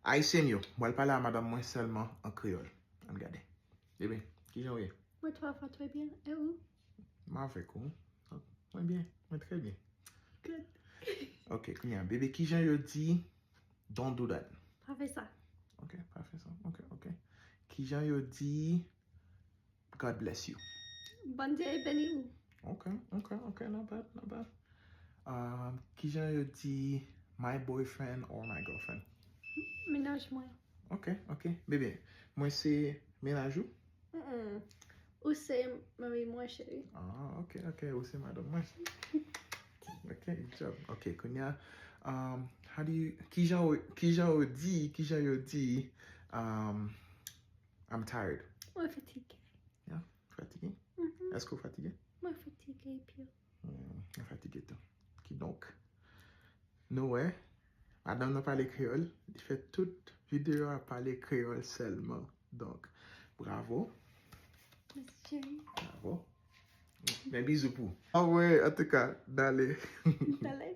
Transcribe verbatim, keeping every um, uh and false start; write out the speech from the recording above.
Ayisyen m yo, mwen pale a madanm mwen sèlman an kreyòl. Ann gade. Bebe, kijan w ye? Moi, trois fois très bien. Et vous? Mwen avèk ou. Mwen byen, mwen trè byen. Good. Ok, kounye a, bebe, kijan yo di don't do that? Pa fè sa. Ok, pa fè sa. Ok, ok. Kijan yo di God bless you? Bondye beni ou. Ok, ok, ok, not bad, not bad. Um, kijan yo di my boyfriend or my girlfriend? Mennaj mwen. Ok, ok. Bebe, mwen se mennaj ou? Mm-mm. Ou se mari mwen, cheri. Ah, ok, ok. Ou se madanm mwen. Ok, good job. Ok, kounye a, um, how do you, kijan ou, kijan ou di, kijan yo di, um, I'm tired. Mwen fatige. Yeah, fatige? Mhm. Èske ou fatige? Mwen fatige pye. Hmm, mwen fatige tou. Kidonk, nou wè, madanm nan pale kreyòl, li fè tout videyo a pale kreyòl sèlman. Donk, bravo, Mèsi, cheri. Bravo. Men bizou pou. Anmwey, antouka, dale. Dale.